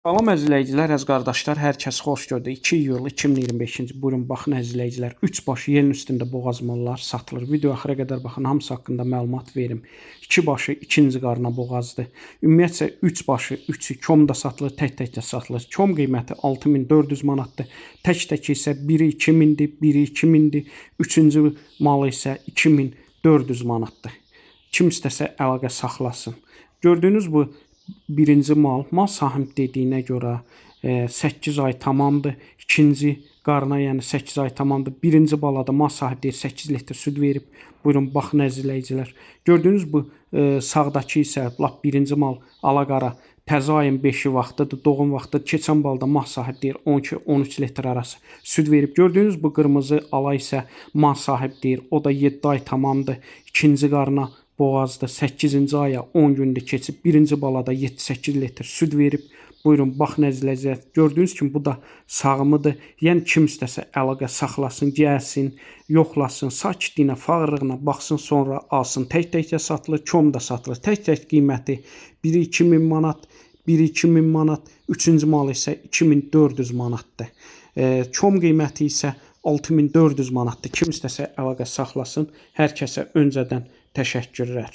Salam əziz izləyicilər, əziz qardaşlar, hər kəs xoş gördük. 2 iyul 2025-ci. Buyurun baxın əziz izləyicilər. 3 başı yerin üstündə boğaz mallar satılır. Video axıra qədər baxın, hamısı haqqında məlumat verim. 2 başı ikinci qarına boğazdır. Ümumiyyətcə 3 başı, 3-ü kom da satılır, tək-tək də satılır. Kom qiyməti 6400 manatdır. Tək-tək isə biri 2000-dir, biri 2000-dir. Üçüncü malı isə 2400 manatdır. Kim istəsə əlaqə saxlasın. Gördüyünüz bu birinci mal, mal sahib dediyinə görə 8 ay tamamdır. İkinci qarına, yəni 8 ay tamamdır. Birinci balada mal sahib deyir 8 litr süd verib. Buyurun baxın əziz izləyicilər. Gördüyünüz bu sağdakı isə lap birinci mal alaqara təzə ayın 5-i vaxtıdır, doğum vaxtıdır. Keçən balda mal sahib deyir 12-13 litr arası süd verib. Gördüyünüz bu qırmızı ala isə mal sahib deyir o da 7 ay tamamdır. İkinci qarına boğazda 8-ci aya 10 gündür keçib. Birinci balada 7-8 litr süd verib. Buyurun baxın əziz izləyicilər. Gördüyünüz kimi bu da sağımıdır. Yəni kim istəsə əlaqə saxlasın, gəlsin, yoxlasın, sakitliyinə, fağırlığına baxsın, sonra alsın. Tək-tək də satılır, kom da satılır. Tək-tək qiyməti biri 2000 manat, biri 2000 manat, üçüncü mal isə 2400 manatdır. Kom qiyməti isə 6400 manatdır. Kim istəsə əlaqə saxlasın. Hər kəsə öncədən təşəkkürlər.